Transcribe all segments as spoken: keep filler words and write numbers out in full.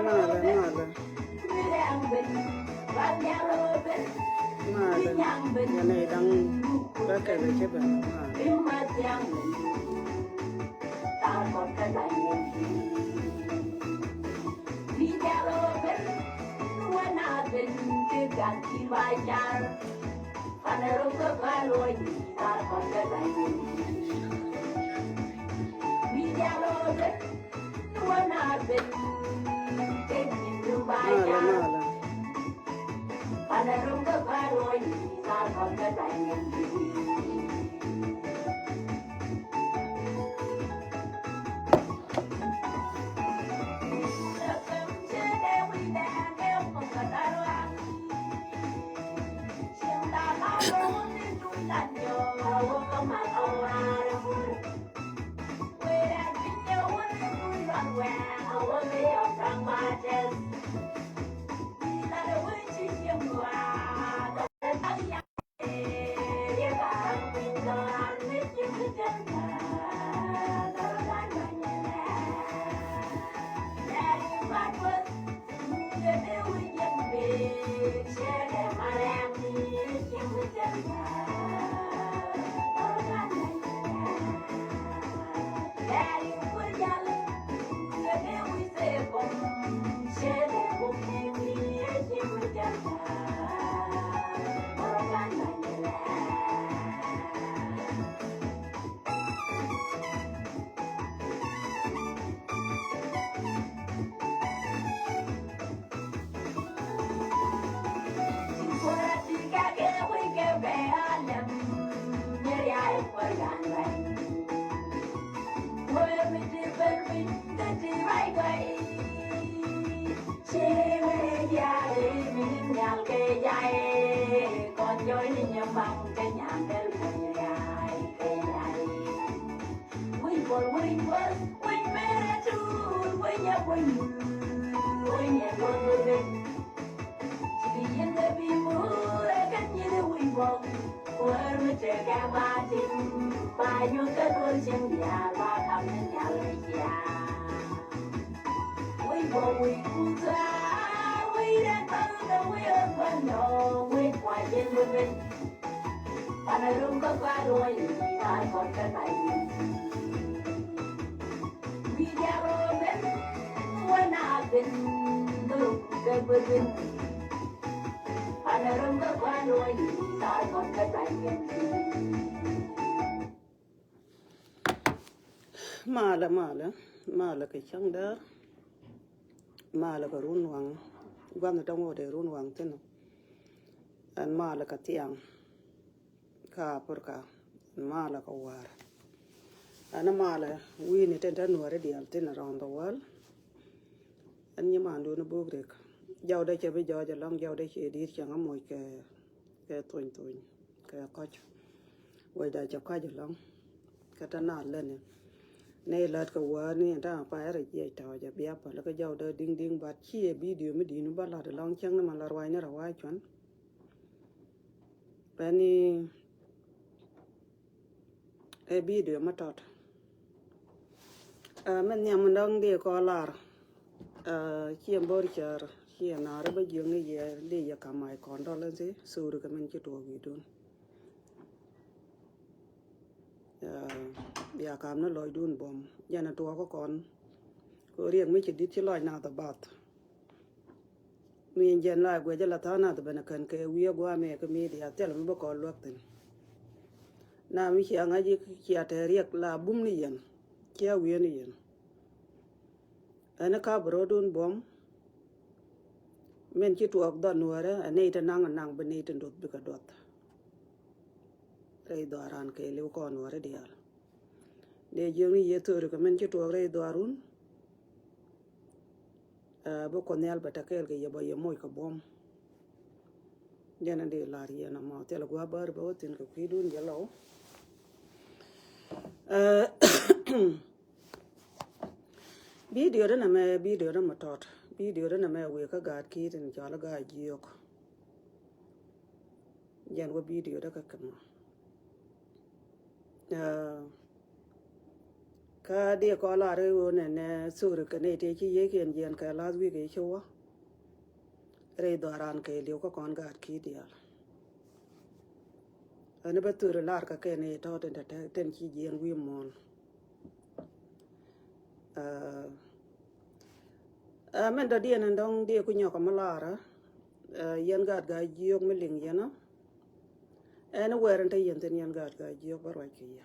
Malɛ, malɛ. Malɛ. Yɛn ɛ daŋ bä kɛ bɛ cɛ bɛ malɛ. Malɛ, malɛ. Malɛ, malɛ, malɛ kɛ cäŋ däär. Malɛ kɛ run waŋ. Gua̱n däŋ wä dee run waŋ thi̱n. Ɛn malɛ kɛ thiaŋ. Kä Africa, malɛ kɛ wäär. Ɛn malɛ wi̱i̱ni tin te nuɔ̱ɔ̱ri diaal thi̱n around the world. Ɛn nyi mandun buk rik. Jɔwdɛ cɛ bi jɔɔc ɛlɔ̱ŋ, jɔwdɛ cɛ di̱i̱t cɛ ŋä moc kɛ, kɛ thuny thuny, kɛ kɔc. Wecda cɛ kɔc ɛlɔ̱ŋ. Kä te na lätni. Nɛ lät kɛ wäär ni ɛn ta̱a̱ pay rɛ jiɛc tɔ̱ jɛ bia päl kä jɔw dee di̱ŋ di̱ŋ, but ciɛ bidio mi di̱i̱n mi bä lat ɛlɔ̱ŋ cäŋ ni man la ruacni rɛ wa̱a̱ cuan. Bɛni ɛ bidio mi tɔt. Ɛ, mi nhiam mi dɔ̱ŋ di kɔ lar. Ɛ, ciɛ bo̱r cär ciɛ naar bä jiöŋ ni yɛ di yɛ kam my condolences, sorry kɛ min ci tuɔɔk wi̱i̱dun. Ɛ, bia kam ni lɔcdun buɔ̱m jɛn ɛ tuɔɔk kɔn. Kɛ riɛk mi ci di̱t ci lɔc nath ɛ bath. Mi in jɛn la guɛcä la tha̱a̱ŋ nath ben kän kɛ wi̱i̱ a gua̱a̱mɛ kɛ media thil mi bä kɔn luäk thi̱n. Na mi cia ŋa̱c i̱ cia tɛɛ riɛk la bum ni yɛn, cia wi̱i̱ ni yɛn. Ɛn kä bi ro̱dun buɔ̱m. Min ci tuɔɔk dhɔn nuäärä ɛ nɛy ti naŋ naŋ bi nɛy ti ndoth bikɛ duɔth. Rɛy dhɔaaran kɛɛliw kɔn nuäärä diaal. Dee jiök ni yɛ thöri kɛ min ci tuɔɔk rɛy dhɔaarun. Ɛ, bi Kuoth Nhial bɛ tɛ kɛɛl kɛ yɛ bä yɛ moc kɛ buɔ̱m. Jɛn in dee lar yɛn ɛmɔ thilɛ gua̱a̱ bäär bä wä thi̱n kɛ kui̱dun jɛ lɔw. Ɛ, bidio dä nɛmɛ, bidio dä mɛ tɔt. Bidio dä nɛmɛ wëë kä gaat ki̱i̱t in cɔal i̱ gaat jiök. Jɛn wä bidio dä kä kɛ mɔ. Ɛ, kä diɛ kɔ lar i̱ wä nɛnɛ, sorry kɛ nɛy tëë ci yiëëkiɛn jiɛn kɛ last week i̱ ci wä. Rɛy dhɔaaran kɛɛliw kä kɔn gaat ki̱i̱t diaal. Ɛn bä thöri lar kä kɛn i̱ tɔ̱ tin te, tin ci jiɛn wi̱i̱ muɔ̱ɔ̱n. Ɛ, ɛ, min dɔ̱diɛn in dɔ̱ŋ diɛ ku nyɔk mi lar. Ɛ, yɛn gaat gaat jiök mi liŋ yɛn ɔ. Ɛn wɛɛr in te yɛn thi̱n yɛn gaat gaat jiök bä ruac kɛ yɛ.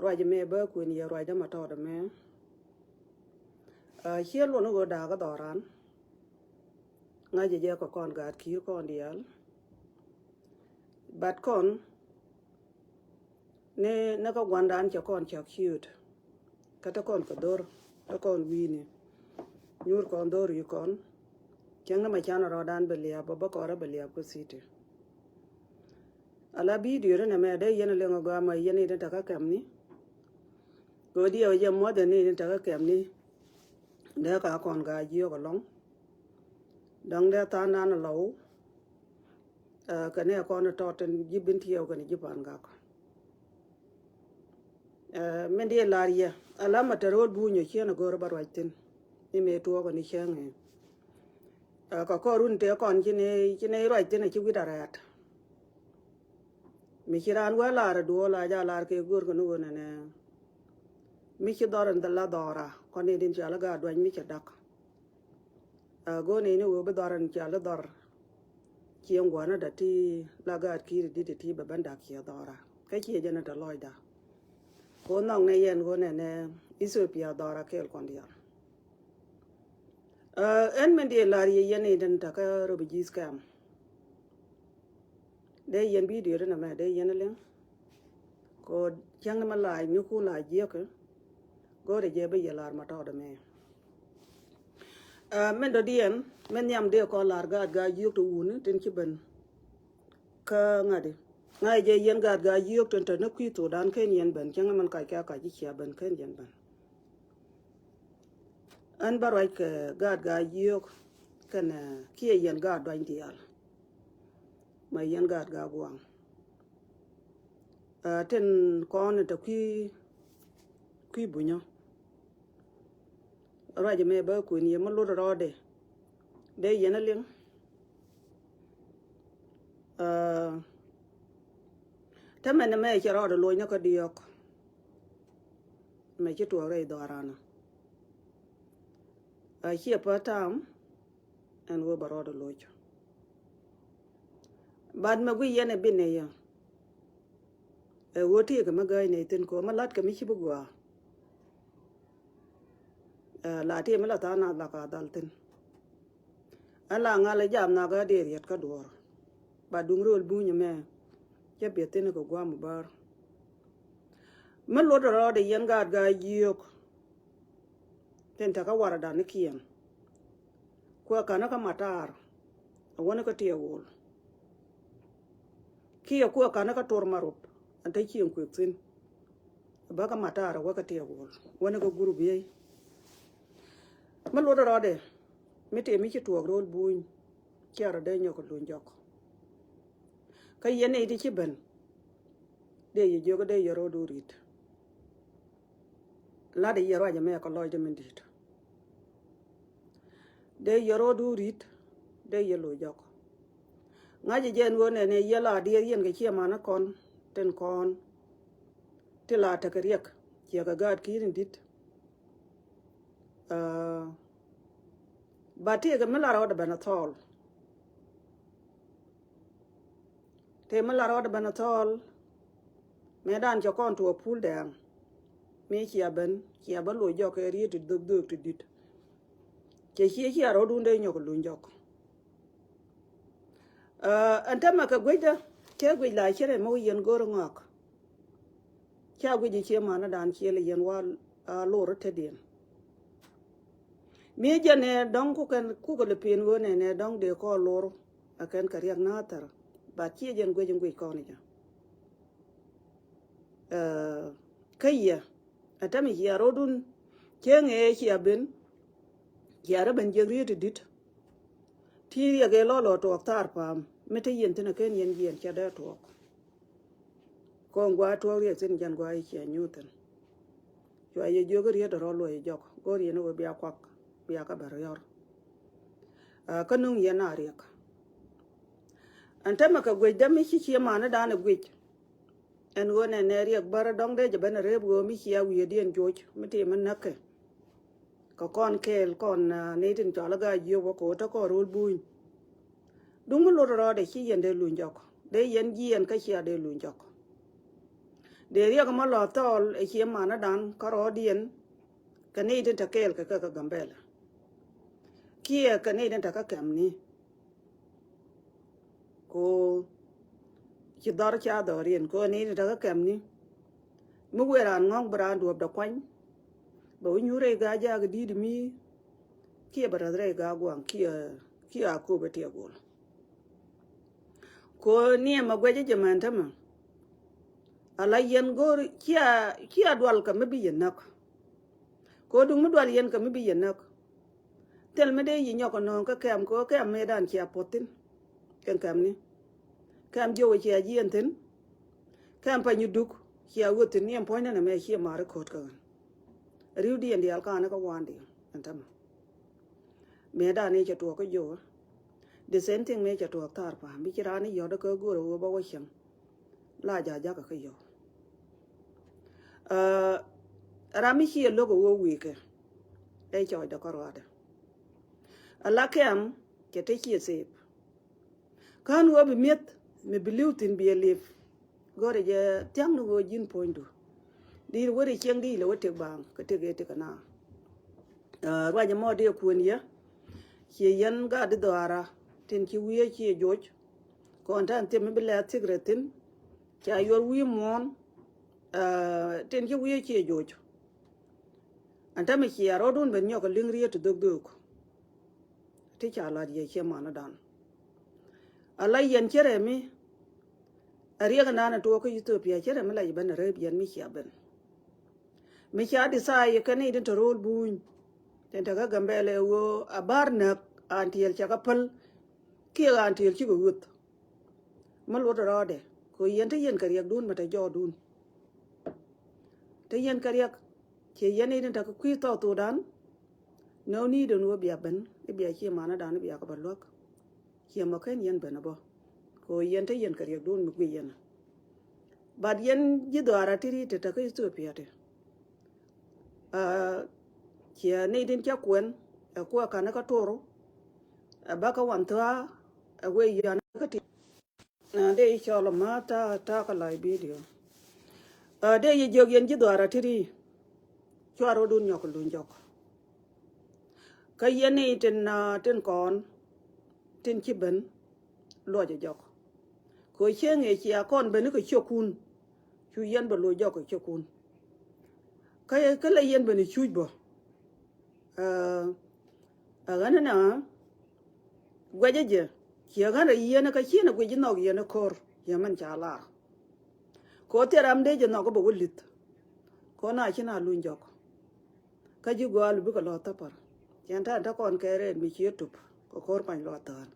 Ruac mɛ bä kuën yɛ ruac dämɛ tɔɔt mɛ. Ɛ, ciɛ luɔn i̱ ɣöö da̱a̱k kä dhɔran. Ŋa̱cä jɛ kɛ kɔn gaat ki̱i̱r kɔn diaal. But kɔn ni, ni kä gua̱ndan cɛ kɔn cak ciööt. Kä te kɔn kɛ dhor, te kɔn wi̱i̱ni. Nyuur kɔn dhor yi kɔn. Cäŋ ni ma can rɔɔdan bɛ liap, bä bä kɔrä bɛ liap kä city. Ala bidio ni nɛmɛ dee yɛn a liŋ a gɔaa ma yɛn i̱ ni takä kɛmni. Kɛ diɛ wä jɛ muɔth ɛn i̱ ni takä kɛmni. Dee ka kɔn gaat jiök ɛlɔ̱ŋ. Dɔ̱ŋ dee tha̱a̱ŋ nan a lɔw. Ɛ, kɛnɛ kɔn tɔt tin ji̱ bin tiɛw kɛnɛ ji̱ pan gak. Ɛ, min diɛ lar yɛ ala ma te ro̱o̱l bunyä ciɛn a go̱o̱r bä ruac thi̱n. Ni mëë tuɔɔk ni cäŋ ɛ. Ɛ, kɛ kɔr run tëë kɔn ci ni, ci ni ruac thi̱n a ci wi̱t a rɛɛt. Mi ci raan wee lar a duɔɔl a ja lar kɛ go̱o̱r kɛ ni ɣöö nɛnɛ. Mi ci dhɔr in dhil la dhɔra kɔn ni din cɔal i̱ gaat duany mi cɛ dak. A go̱o̱r ni ni ɣöö bi dhɔr in cɔal i̱ dhɔr. Cieŋ gua̱n ni da ti la gaat ki̱i̱r dit ti bɛ ben dak ciɛ dhɔra. Kä ciɛ jɛn in te lɔcda. Ko nhɔk ni yɛn ɣöö nɛnɛ Ethiopia dhɔra kɛɛl kɔn diaal. Ɛ, ɛn min diɛ lar yɛ yɛn i̱ den takä refugees camp. Dee yɛn bidio dee nɛmɛ dee yɛn liŋ. Ko cäŋ ni ma lac ni kun la jiäk. Go̱o̱rɛ jɛ bi yɛ lar ma tɔɔt ɛmɛ. Ɛ, min dɔ̱diɛn min nhiam dee kɔn lar gaat gaat jiök ti wuni tin ci ben. Kä ŋa̱di ŋa̱ jɛ yɛn gaat gaat jiök tin te ni kui̱ thokdan ken yɛn ben cäŋ min kac kɛ kac ci cia ben ken yɛn ben. Ɣän bä ruac kɛ gaat gaat jiök kɛnɛ kiɛ yɛn gaat duany diaal. Mɛ yɛn gaat gaat guaŋ. Ɛ, tin kɔn te kui̱, kui̱ bunyä. Ruac mɛ bä kuën yɛ mi lot rɔɔdɛ. Dee yɛn a liŋ. Ɛ, te mɛn mɛ cɛ rɔɔdɛ loc ni kä diɔ̱k. Mɛ ci tuɔɔk rɛy dhɔaranä. A ciɛ pa tam ɛn ɣöö bɛ rɔɔdɛ loc. But mɛ guiy yɛn ɛ bi nɛy yɛ. Ɛ ɣöö tëëkɛ mɛ gääc nɛy thi̱n kɛ ɣöö mɛ la̱tkɛ mi ci bi gɔaa. Ɛ la tëë mi la tha̱a̱ŋ nath la ka dhal thi̱n. Ɛn la ŋa̱l ɛ jam nhɔakä dee riɛt kä duɔ̱ɔ̱r. Ba duŋ rööl buny ɛmɛ. Cä biɛth thi̱n kɛ gua̱a̱m bäär. Mi luɔt rɔɔdɛ yɛn gaat gaat jiök. Tin te kä warada ni kiɛn. Kuɛ ka̱n kä matar. A wäni kä tiɛ wol. Kiɛ kuɛ ka̱n kä tor marop. Ɛn te cieŋ kuek thi̱n. bä kä matar wä kä tiɛɛk wol wä ni kä gurup yey. Mi luɔt rɔɔdɛ mi tëë mi ci tuɔɔk ro̱l buny. Ciɛ rɔ dee nyɔk luny jɔk. Kä yɛn nɛy ti ci ben dee yɛ jiök dee yɛ ro̱o̱du ri̱t. Lat yɛ ruac ɛmɛ kɛ lɔcdä min di̱i̱t. Dee yɛ ro̱o̱du ri̱t dee yɛ luny jɔk. Ŋa̱cä jɛ ɛn ɣöö nɛnɛ yɛ la diɛɛr yɛn kɛ ciɛ manä kɔn tin kɔn ti la tekɛ riɛk ciɛ kɛ gaat ki̱i̱t in di̱t. Ba tëëkɛ mi la rɔɔdɛ ben a thɔɔl. Tëë mi la rɔɔdɛ ben a thɔɔl. Mëë dan cɛ kɔn tuɔ pul dɛɛŋ mi cia ben cia bä loc jɔk kɛ riet ti dhök dhök ti dit. Cɛ cie cia rɔɔdun dee nyɔk luny jɔk. Ɛn tämɛ kɛ guecdä cɛ guec la cierɛ mi wä yɛn go̱r ŋɔak. Ca guic i̱ cie manä dan ciel i̱ yɛn wa a lor i̱ tetdiɛn. Mi jɛ nɛ dɔ̱ŋ kukɛn kukɛ lɛ pen ɣöö nɛ nɛ dɔ̱ŋ dee kɔɔl lor. A kɛn kɛ riɛk nathɛr. Ba ciɛ jɛn guic in guic kɔn i̱ jɛ. Kä yɛ a tɛm i̱ cia rotdun cieŋ ëë cia ben. Cia rɔ ben jiɛk riet i̱ di̱t. Ti riɛk ëë lɔ lɔ tuɔɔk thaar pa̱a̱m mi te yɛn thi̱n a ken yɛn jiɛn ca dee tuɔɔk. Kɔn gua̱a̱ tuɔɔk riɛk thi̱n jɛn gua̱a̱ i̱ cia nyuuth thi̱n. Cua yɛ jiök i̱ riet rɔ luɔc jɔk go̱o̱r yɛn i̱ wee bia kuak bia kä bɛ riɔr. Kä nuŋ yɛn a riɛk. Ɛn tɛmɛ kɛ guic dämi ci cie manä dan ɛ guic. Ɛn ɣöö nɛ nɛ riɛk bärä dɔ̱ŋ dee jɛ ben a rep ɣöö mi cia wi̱i̱diɛn joc mi ti mi näkɛ. Kɛ kɔn kɛɛl kɔn ni tin cɔl a gaa jiök wä kɛ wä te kɔn rol buny. Duŋ mi lot rɔɔdɛ ci yɛn dee luny jɔk dee yɛn jiɛn kä cia dee luny jɔk. Dee riɛk mɔ lɔ thɔɔl ɛ cie manä dan kä rɔɔdiɛn. Kɛ ni tin te kɛɛl kɛ kɛ kɛ Gambɛlɛ kiɛ kɛ ni tin te kä kɛm ni. Ko ci dhɔr ca dhɔr yɛn ko ni ni takä kɛm ni. Mi wer an ŋɔŋ bi raan duɔp dɔ kuany. Bɛ wi nyuur rɛy gaa jaak di̱i̱t mi kiɛ bɛ räth rɛy gaa guaŋ kiɛ kiɛ a kop ɛ tiɛ gol. Ko ni ɛmɛ guɛc jɛ mɛn tämɛ. Ala yɛn go̱o̱r cia cia dual kɛ mi bi yɛ näk. Ko duŋ mi dual yɛn kɛ mi bi yɛ näk. Thil mi dee yi nyɔk nɔɔŋ kä kɛm kɛ kɛm mëë dan cia puɔth thi̱n. Kɛn kɛm ni kɛm jiök cia jiɛn thi̱n. Kɛm pa nyi duk cia wä thi̱n ni ɛn puɔ̱ny ni nɛ mɛ cie mari ko̱t kä ɣän. Ri̱w diɛn diaal kan kä wan diɛn ɛn tämɛ. Mëë dan ni cɛ tuɔɔk kä jiök. The same thing mëë cɛ tuɔɔk thar pa̱a̱m bi ci raan ni yɔt kä go̱o̱r ɛ wä bä wä cäŋ. La ja̱ jakä kä yɔw. Ram mi ciɛ lo̱k a wee wekɛ. Ɛ cɔɔcdɛ kɔr ɣa̱dɛ. A la kɛm cɛ te ciɛ thep. Kän wee bi mi̱eth mi bi li̱w thi̱n bi ɛ lip. Gɔrɛ jɛ thia̱ŋ ni wee ji̱n puɔ̱nydu. Di̱i̱r wee ri cieŋ di̱i̱l ɛ wee tëk baaŋ kɛ tëk ëë tëk kɛ na. Ruac ɛmɔ dee kuën yɛ. Ciɛ yɛn gat di dhɔaara tin ci wiee ciɛ joc. Kɔn tɛn thim mi bi lɛɛth thik rɛ thi̱n. Ca yuɔr wi̱i̱ muɔ̱ɔ̱n. Tin ci wi̱i̱ ciɛ joc. Ɛn tɛmɛ cia rɔɔdun ben nyɔk a li̱ŋ riet ti dhök dhök. Ti ca lat yɛ ciɛ manä dan. A la yɛn cierɛ mi. A riɛk ɛn dan a tuɔɔk kä Ethiopia cierɛ mi la yɛ ben a rep yɛn mi cia ben. Mi ca di thaay kɛ ni tin te ro̱o̱l buny. Tin te kä Gambɛlɛ ɣöö a ba̱r näk an tiɛɛl ca kä päl. Kiɛ an tiɛɛl cikɛ ɣöth. Mi luɔt rɔɔdɛ kɛ ɣöö yɛn te yɛn kɛ riɛkdun mi te jɔɔdun. Te yɛn kɛ riɛk ciɛ yɛn ni tin te kä kui̱ thɔɔk thokdan. Nɛ wä ni den wä bia ben i̱ bia ciɛ manä dan i̱ bia kɛ bä luäk. Ciɛ mɔ ken yɛn ben a bä kɛ ɣöö yɛn te yɛn kɛ riɛkdun mi guic yɛn. But yɛn ji̱ dhɔaara ti ri te te kä Ethiopia te. Ciɛ ni din cä kuɛn ɛ kuɛ ka̱n kä tur. Ɛ bä kä wan thua ɛ wee yɔn kä ti. Dee yi cɔl ma ta ta kä live video. Dee yi jiök yɛn ji̱ dhɔaara ti ri. Cua rɔɔdun nyɔk luny jɔk. Kä yɛn ni tin tin kɔn tin ci ben. Luɔc ɛ jɔk. Kɛ cieŋ ëë cia kɔn ben kɛ ciökun. Cu yɛn bɛ luɔc jɔk kɛ ciökun. Kä kä lɛ yɛn ben cuc bä. Ɛ ɣän na guɛcä jɛ ciɛ ɣän rɛ yɛn kä ciɛn ɛ guic inɔk yɛn ɛ ko̱r yɛ mɛn ca lar. Kɛ ɣöö thil ram dee jɛ nhɔk kä bɛ wä li̱th. Kɔn a ci na luny jɔk. Kä ji̱ gɔaa lu bikɛ lɔ thäpär. Cɛn ta̱a̱ te kɔn kɛ rɛɛt mi ci tup kɛ ko̱r pany lɔ thäär.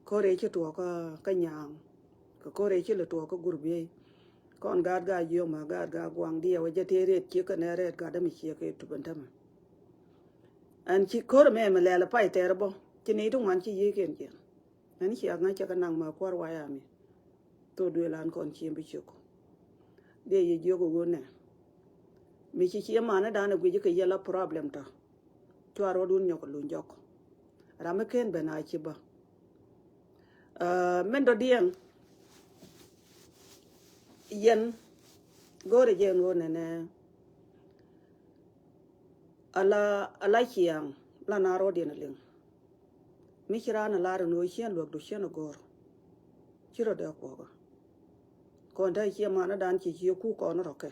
Ko̱r ëë ci tuɔɔk kä, kä nyaaŋ. Kɛ ko̱r ëë ci lɛ tuɔɔk kä gurup yey. Kɔn gaat gaat jiök ma gaat gaat guaŋ diɛw ɛ jɛ tëë rɛɛt ciek kɛnɛ rɛɛt gat dämi ciek kɛ tup ɛn tämɛ. Ɛn ci ko̱r ɛmɛ mi lɛl ɛ pay tɛɛr ɛ bä ci nɛy ti ŋuan ci yiëëkiɛn jiɛn. Ɛn ciɛ ŋa̱c cɛ kɛ naŋ ma kuäär wayami. Thok duëël an kɔn ciem bi ciök. Dee yɛ jiök ɛ ɣöö nɛ mi ci ciem manädan ɛ guic kɛ yɛ la problem tɔ. Cua ruɔdun nyɔk ɛ luny jɔk. Ram mi ken ben a ci bä. Aa, min dɔ̱diɛn yɛn go̱o̱rɛ jɛ ɛn ɣöö nɛnɛ. Ala, ala ciaŋ la na rɔɔdiɛn a liŋ. Mi ci raan a lar ɛn ɣöö ciɛn luäk du ciɛn a go̱o̱r. Ci rɔ dee kuɔkä. Kɔn te ciɛ manädan ci ciɛ ku kɔn rɔkɛ.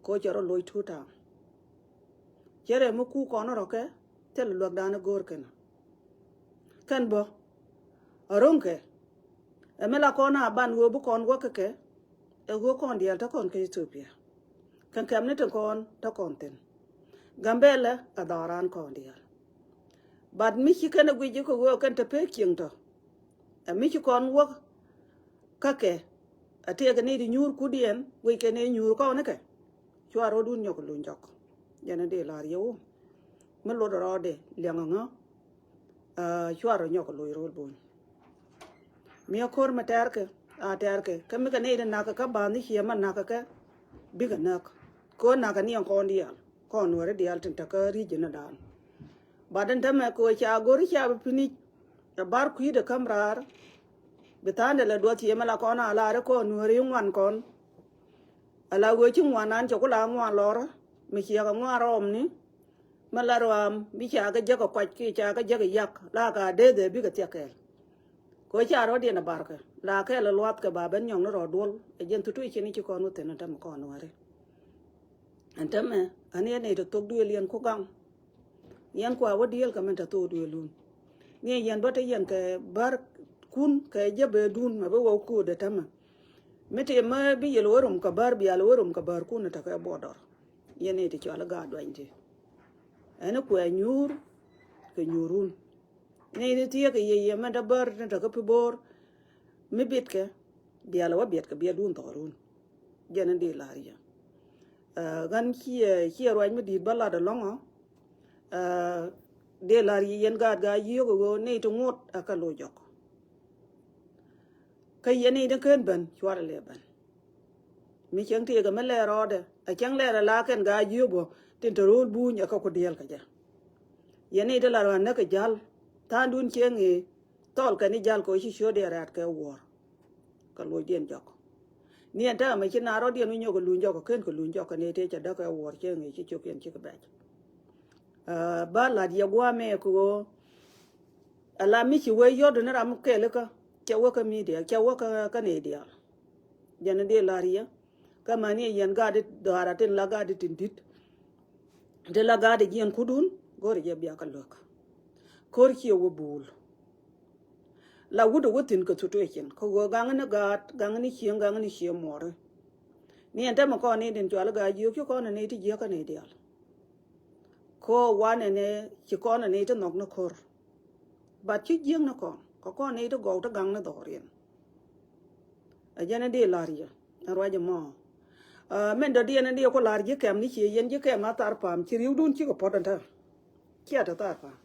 Ko cɛ rɔ loc tuut ta̱a̱ŋ. Cɛ rɛ mi ku kɔn rɔkɛ thil luäkdan a go̱o̱r kɛn. Kɛn bä a ro̱ŋkɛ. Ɛ mi la kɔn a ban ɣöö bi kɔn wäk kɛ kɛ. Ɛ ɣöö kɔn diaal te kɔn kä Ethiopia. Kɛn kɛmni tin kɔn te kɔn thin. Gambɛlɛ ɛ dhɔran kɔn diaal. But mi ci kɛn ɛ guic ji̱ kɛ ɣöö kɛn te pek cieŋ tɔ. Ɛ mi ci kɔn wäk kä kɛ. Ɛ tëëkɛ ni di nyuur kudiɛn guic kɛn ɛ nyuur kɔn kɛ. Cua ruɔdun nyɔk luny jɔk. Jɛn ɛ dee lar yɛ wä. Mi luɔt rɔɔdɛ liɛŋ aŋä. Aa, cua rɔ nyɔk luny rɔɔd bun. Mi a ko̱r mi tɛɛrkɛ a tɛɛrkɛ kä mi kɛ nɛy ti nakä kä ba̱a̱n ni ciɛ ma nakä kɛ. Bikɛ näk kɛ ɣöö nakä ni ɛn kɔn diaal kɔn nuääri diaal tin te kä region dan. But ɛn tämɛ kɛ ɣöö ca go̱ri ca bi pinic. Ɛ bar kui̱dɛ käm raar. Bi tha̱a̱ndɛ la duɔth ciɛ mi la kɔn a lar kɔn nuääri ŋuan kɔn. Ala ɣöö ci ŋuan an cɛ ku la ŋuan lɔrä mi ciɛ kɛ ŋuan rɔɔmni. Mi la ruaam mi ca kɛ jäk kɛ kuac kiɛ ca kɛ jäk kɛ yak la ka dee dhɛ bikɛ thiak kɛɛl. Kɛ ɣöö ca rɔ̱diɛn a barkɛ la kɛɛl a luathkɛ ba ben nyɔk ni rɔɔd duɔl. Ɛ jɛn thutuc cin ci kɔn wä thi̱n ɛn tämɛ kɔn nuääri. Ɛn tämɛ ɛ ni ɛ nɛy ti thok duëël yɛn ku gaŋ. Yɛn kua wä diëël kɛ min te thok duëëlun. Ni ɛ yɛn bä te yɛn kɛ bär kun kɛ jɛ bee dun mɛ bi wä kuudɛ tämɛ. Mi ti mɛ bi yɛl wä rom kɛ bär bial wä rom kɛ bär kun tekɛ buɔdɔr. Yɛn ni ti cɔal i̱ gaat duany ti. Ɛn i̱ kuɛ nyuur kɛ nyuurun. Ni ti thiee kɛ yɛ yɛ mɛn te bär ni tekɛ pi bo̱o̱r. Mi bitkɛ bial wä biɛtkɛ biɛl dun thɔɔrun. Jɛn in di lar yɛ. Aa, ɣän ciɛ ciɛ ruac mi di̱i̱t bä lat ɛlɔ̱ŋɔ. Aa, dee lar yɛ yɛn gaat gaa yiök ɛ ɣöö ni ti ŋot ɛ kɛ lo̱c jɔk. Kä yɛn i̱ ni ken ben cuarɛ lɛ ben. Mi cieŋ tëëkɛ mi lɛɛr rɔɔdɛ a cieŋ lɛɛr a la kɛn gaa jiöp bä tin te ro̱o̱l buny a kä ku diɛɛl kɛ jɛ. Yɛn i̱ ti la rɔ̱ a näk kɛ ja̱l tha̱a̱ŋdun cieŋ i̱ thɔɔl kɛn i̱ ja̱l kɛ ɣöö ci ciötdiɛn rɛ̈t kɛ wuɔ̱ɔ̱r. Kɛ lo̱cdiɛn jɔk ni ɛn täämɛ ci na rɔ̱diɛn wi̱c nyɔk kɛ luny jɔk kɛ ken kɛ luny jɔk kɛ ni tëë cɛ däk kɛ wuɔ̱ɔ̱r cieŋ i̱ ci ciökiɛn cikɛ bɛc. Aa, ba lat yɛ guamɛ kɛ ɣöö a la mi ci wee yɔt ni ram kɛɛlikä cɛ wä kä media cɛ wä kä kä ni diaal. Jɛn di lar yɛ kä mani yɛn gaat di dhɔaara tin la gaat di tin di̱t. Ti la gaat di jiɛn kudun go̱o̱ri jɛ biakä luäk. Ko̱r ciɛ wä buul. La wut a wä thi̱n kɛ situation kä ɣöö gaŋ ni gaat gaŋ ni cieŋ gaŋ ni cieŋ muɔri. Ni ɛn tɛmɛ kɔn ni din cual gaat jiök ci kɔn ni ti jiäkä ni diaal. Ko wanɛ ni ci kɔn ni ti nhɔk ni ko̱r. But ci jiäk ni kɔn kɛ kɔn ni ti gɔw ti gaŋ ni dhɔriɛn. A jɛn di lar yɛ a ruac mɔ. Aa, min dɔ̱diɛn di ku lar ji̱ kɛm ni ci yɛn ji̱ kɛm a thar pam ci riwdun cikɛ puɔt ɛn tɛ. Ciɛ tɛ thar pam.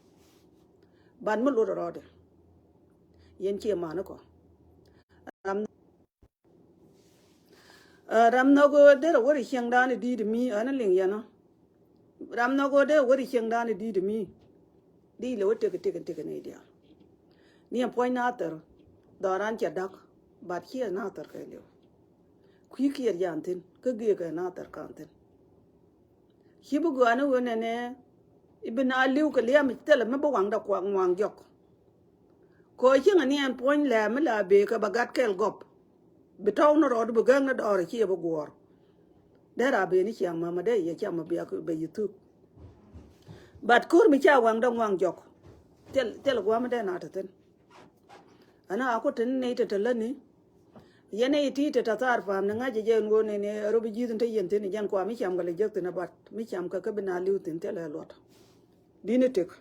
But mi lut rɔɔdɛ yɛn ciɛ mani kɔ. Ram Ɛ, ram nhɔk ɣöö derɛ wä ri cieŋdan i̱ di̱i̱t mi ɣän liŋ yɛn ɔ. Ram nhɔk ɣöö derɛ wä ri cieŋdan i̱ di̱i̱t mi. Di lɛ wä tek tek tek ni diaal. Ni ɛn puɔ̱ny Nathir dhɔran cɛ da̱k. But ciɛ Nathir kɛ liw. Kui̱ kiɛɛr yan thi̱n kä gi̱i̱kɛ Nathir kan thi̱n. Ci bi gɔaa ni ɣöö nɛnɛ i̱ bi na li̱w kɛ liam i̱ thilɛ mi bi waŋdɛ kuak ŋuaŋ jɔk. Kɛ ɣöö cieŋɛ ni ɛn puɔ̱ny lɛ̈ɛ̈ mi la bëë kɛ ba gat kɛl gɔp. Bi tɔ̱w ni rɔɔdu bi gäŋ ni dɔɔr i̱ ci yɛ bi guɔ̱ɔ̱r. Dee ra bëë ni ciaŋ mama dee yɛ ciaŋ ma bia bɛ yi thuk. But ko̱r mi ca waŋdɛ ŋuaŋ jɔk. Thil thil gua̱a̱m dee na te thi̱n. Ɛn a ku te ni nɛy te te lätni. Yɛn ɛ iti te ta̱thaar pa̱a̱m ni ŋa̱c jɛ jɛ ŋo̱o̱n ni rɔ bi ji̱th in te yɛn thi̱n jɛn kua mi cam kɛ lɛ jek thi̱n abat mi cam kɛ kä bi na li̱w thi̱n thilɛ luɔt. Di̱n itek.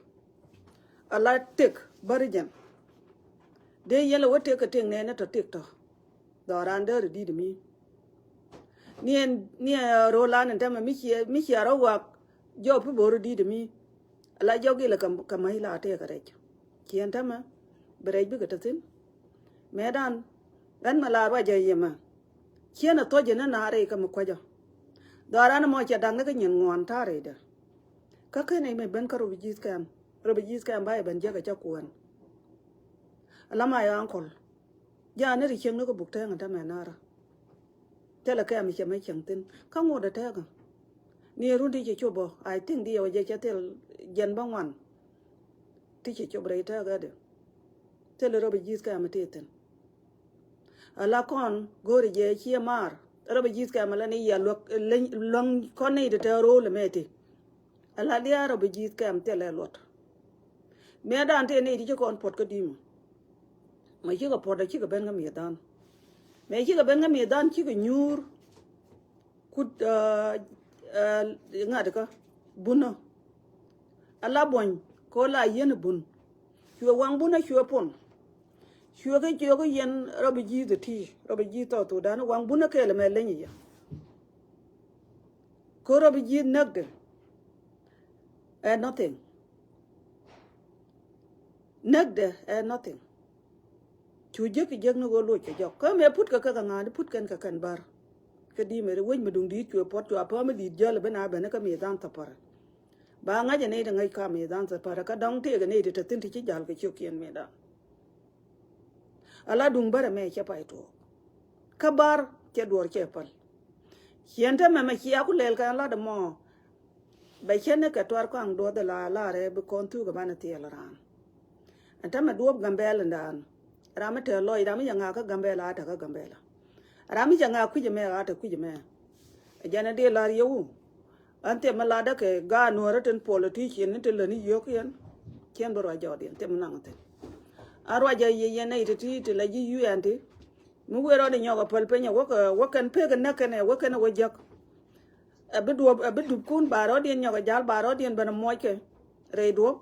Ala tek bäri jɛn. Dee yɛn lɛ wä tek kɛ tek nɛɛni tɔ tek tɔ. Dhɔran däri di̱t mi. Ni ɛn ni ɛ ro̱o̱ lan in tämɛ mi ciɛ mi ciɛ rɔ wak. Jɔp i̱ bo̱o̱ri di̱t mi. Ala jɔk ilɛ kɛ ma̱c la tëëkɛ rɛc. Ciɛn tämɛ bi rɛc bikɛ te thi̱n. Mëëdan ɣän mɛ la ruacɛ yemɛ. Ciɛn ɛ thuɔ̱cɛ ni na rɛy kä mi kuäcä. Dhɔran mɔ cɛ da̱ŋ ni kä nyin ŋuɔ̱ɔ̱n ta̱a̱ rɛydɛ. Kä ken ɛ mɛ ben kä rɔ bi ji̱th kɛm rɔ bi ji̱th kɛm ba yɛ ben jiäk ɛ cä kuɛn. Ala ma yɛ ankɔl. Ja̱a̱n ni ri cieŋ ni kä buk tɛɛŋ in tämɛ na̱rä. Thilɛ kɛm cɛ mɛ cieŋ thi̱n kä ŋot ɛ tɛɛkä. Ni run ti ci cop ɔ I think di yɛ wä jɛ cɛ thil jɛn bä ŋuan. Ti ci cop rɛy tɛɛkä di. Thilɛ rɔ bi ji̱th kɛm ti thi̱n. Ala kɔn go̱o̱ri jɛ ciɛ maar rɔ bi ji̱th kɛm ala ni yɛ luäk luäŋ kɔn ni ti tɛɛ ro̱o̱l ɛmɛ ti. Ala lia̱a̱ rɔ bi ji̱th kɛm thilɛ luɔt. Mëëdan tëë nɛy ti ci kɔn puɔt kä di̱i̱mä. Mɛ cikɛ puɔt ɛ cikɛ ben kä mi̱eth dhan. Mɛ cikɛ ben kä mi̱eth dhan cikɛ nyuur. Kut ŋa̱t kä bunä. Ala buɔ̱ny kɛ ɣöö la yieen bun. Cuɛ waŋ bunä cuɛ pon. Cuɛ kä cuɛ kä yɛn rɔ bi ji̱th ɛ ti rɔ bi ji̱th thɔɔk thokdan waŋ bunä kɛɛl ɛmɛ leny i̱ yɛ. Kɛ ɣöö rɔ bi ji̱th näkdɛ. Ɛ nothing. Näkdɛ ɛ nothing. Cu jiäk kɛ jiäk ni ɣöö loc kɛ jɔk kä mëë put kɛ kɛ kɛ ŋa̱a̱n put kɛn kɛ kɛn bär. Kä di̱i̱t mëë wec mi duŋ di̱i̱t cuɛ puɔt cua päm mi di̱i̱t jäl ɛ ben a ben kä mëë dhan thäpärä. Ba ŋa̱c ɛ nɛy ti ŋäc ka mëë dhan thäpärä kä dɔ̱ŋ tëëk ɛ nɛy ti te thi̱n ti ci ja̱l kɛ ciökiɛn mëë dhan. Ala duŋ bärɛ mɛ cɛ pay tuɔɔk. Kä bär cɛ duɔr cɛ päl. Ciɛn te mɛmɛ cia ku lɛl kɛn lat ɛmɔ. Bɛ cɛ ni kɛ tuar kɔaŋ duɔth la larɛ bi kɔn thuk ɛ banɛ thiɛl raan. Ɛn te mɛ duɔp Gambɛl ɛn daan. Ram mi te lɔc ram mi cɛ ŋa̱a̱ kä Gambɛl a te kä Gambɛl. Ram mi cɛ ŋa̱a̱ kui̱c ɛmɛ a te kui̱c ɛmɛ. Ɛ jɛn ɛ dee lar yɛ wu. An thiem mi latdä kɛ gaat nuɔ̱ɔ̱rä tin politician ni ti läni yio̱k yɛn. Cien bi ruac jɔɔdiɛn thiem mi naŋ thi̱n. An ruac jɛ yiëë yɛn nɛy ti ti ti la ji̱ U N ti. Mi wëë rɔɔdɛ nyɔk ɛ päl piny ɛ wä kɛ wä kɛn pek ɛ näk kɛn ɛ wä kɛn ɛ wä jäk. Ɛ bi duɔp ɛ bi dupkun ba rɔɔdiɛn nyɔk ɛ ja̱l ba rɔɔdiɛn ben ɛ muɔc kɛ rɛy duɔp.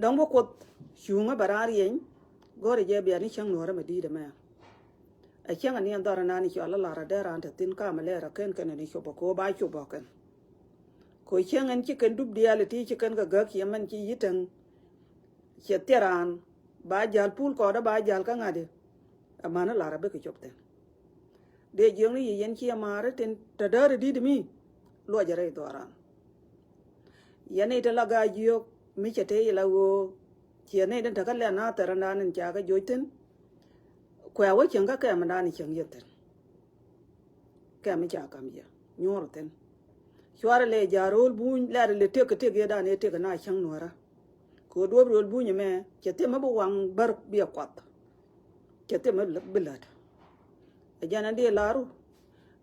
Dɔ̱ŋ bi Kuoth cuŋä bɛ raan rieny. Go̱rɛ jɛ bia ni cäŋ nuɔ̱ɔ̱rä mɛ di̱i̱t ɛmɛ. Ɛ cäŋ ɛ ni ɛn dhɔr ɛnan i̱ cɔal ɛ lar ɛ dee raan te thi̱n ka mɛ lɛɛr ɛ ken kɛn ɛ ni cop ɛ ko̱o̱p a cop ɛ kɛn. Ko̱ cäŋ ɛn ci kɛn dup diaal ɛ ti ci kɛn kɛ gäk ci ɛmɛn ci yi̱täŋ. Ciɛ thiɛ raan ba ja̱l pul kɔɔdä ba ja̱l kä ŋa̱di. Ɛ män ɛ lar ɛ bikɛ cop thi̱n. Dee jiökni yi yɛn ci ɛ ma̱a̱ri tin te däär ɛ di̱t mi. Luɔcɛ rɛy dhɔran. Yɛn i̱ te la gaa jiök mi cɛ te i̱ la ɣöö ciɛ nɛy tin te kä lɛn a thɛr ɛndan in ca kä joc thi̱n. Kuɛ wä cieŋ kä kɛm ɛndan in cieŋ yɛ thi̱n. Kɛm in ca kam yɛ nyuɔr thi̱n. Cuarɛ lɛ ja̱ ro̱o̱l buny lɛr lɛ tëk kɛ tëk yɛ dan i̱ tëk ɛna cäŋ nuɔ̱rä. Kɛ ɣöö duɔ̱p ro̱o̱l buny ɛmɛ cɛ thimɛ bi waŋ bär biɛ kuath. Cɛ thimɛ bi lät. Ɛ jɛn ɛn di laru.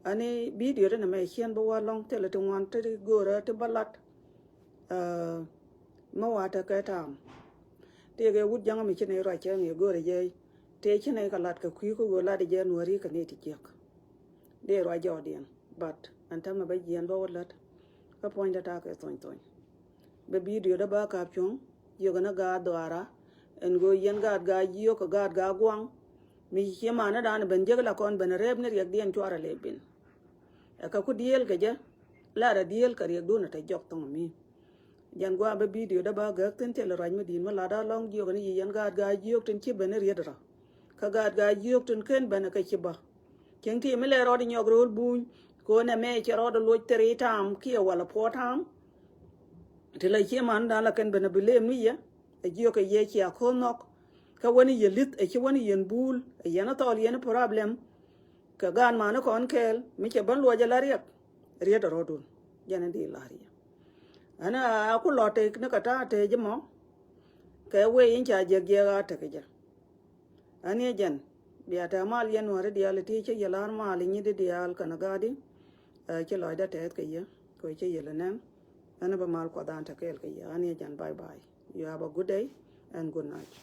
Ani bidio ti nɛ mɛ ciɛn bi wä lɔŋ thilɛ ti ŋuan ti go̱o̱rä ti bä lat. Ɛ, mi wa tekɛ ta̱a̱m. Tëëkɛ wut jäŋä mi ci nɛy ruac cɛ ŋi̱i̱ go̱o̱rä jɛ. Tëë ci nɛy kɛ lat kɛ kui̱ kä ɣöö lat jɛ nuääri kɛ ni ti jiäk. Dee ruac jɔɔdiɛn. But ɛn tämɛ bä jiɛn bä wä lät. Kä puɔ̱nydä ta̱a̱ kɛ thony thony. Bɛ bidio dä ba kap cuɔ̱ŋ, jiök ɛn ɛ gaat dhuaara, ɛn ɣöö yɛn gaat gaa jiök kɛ gaat gaa guaŋ. Mi ci manädan ben jek la kɔn ben rɛɛp ni riɛkdiɛn cuarɛ lɛ ben. Ɛ kɛ ku dieel kɛ jɛ, lar ɛ dieel kɛ riɛkdun ɛ te jɔk thɔŋ mi. Jɛn gua̱a̱ bä bidio dä ba gäk thi̱n thilɛ ruac mi di̱i̱t mi lat a lɔ̱ŋ jiök ɛn yi yɛn gaat gaa jiök tin ci ben ni riet rɔ. Kä gaat gaa jiök tin ken ben ɛ kɛ ci bä. Cieŋ ti mi lɛ rɔɔd inyɔk ro̱o̱l buny. Ko̱n ɛmɛ cɛ rɔɔd loc thiri tam kiɛ wala puɔ tam. Ti la cie man dan la kɛn ben a bi lem ni yɛ. Ɛ jiök ɛ yɛ cia ko̱n nhɔk. Kä wani yɛ lith ɛ ci wani yɛn bul ɛ yɛn a thɔɔl yɛn problem. Kɛ gaan man kɔn kɛɛl mi cɛ ben luɔc a la riɛk. Riet a rɔɔdun. Jɛn a di la riɛk. Ɛn a ku lɔ tek ni kɛ ta̱a̱ tëë ji̱ mɔ. Kɛ wee in ca jiɛk jiɛk a tek jɛ. Aniɛ jɛn bia tɛ mal yɛn wä ri diaal ti cä yɛ lar mal nyi di diaal kɛn gaadi. Ɛ, ci lɔcdä tɛth kɛ yɛ kɛ cä yɛ lɛ nɛn. Ɛn bä mal kuɔth an tɛ kɛɛl kɛ yɛ aniɛ jɛn bye bye. You have a good day and good night.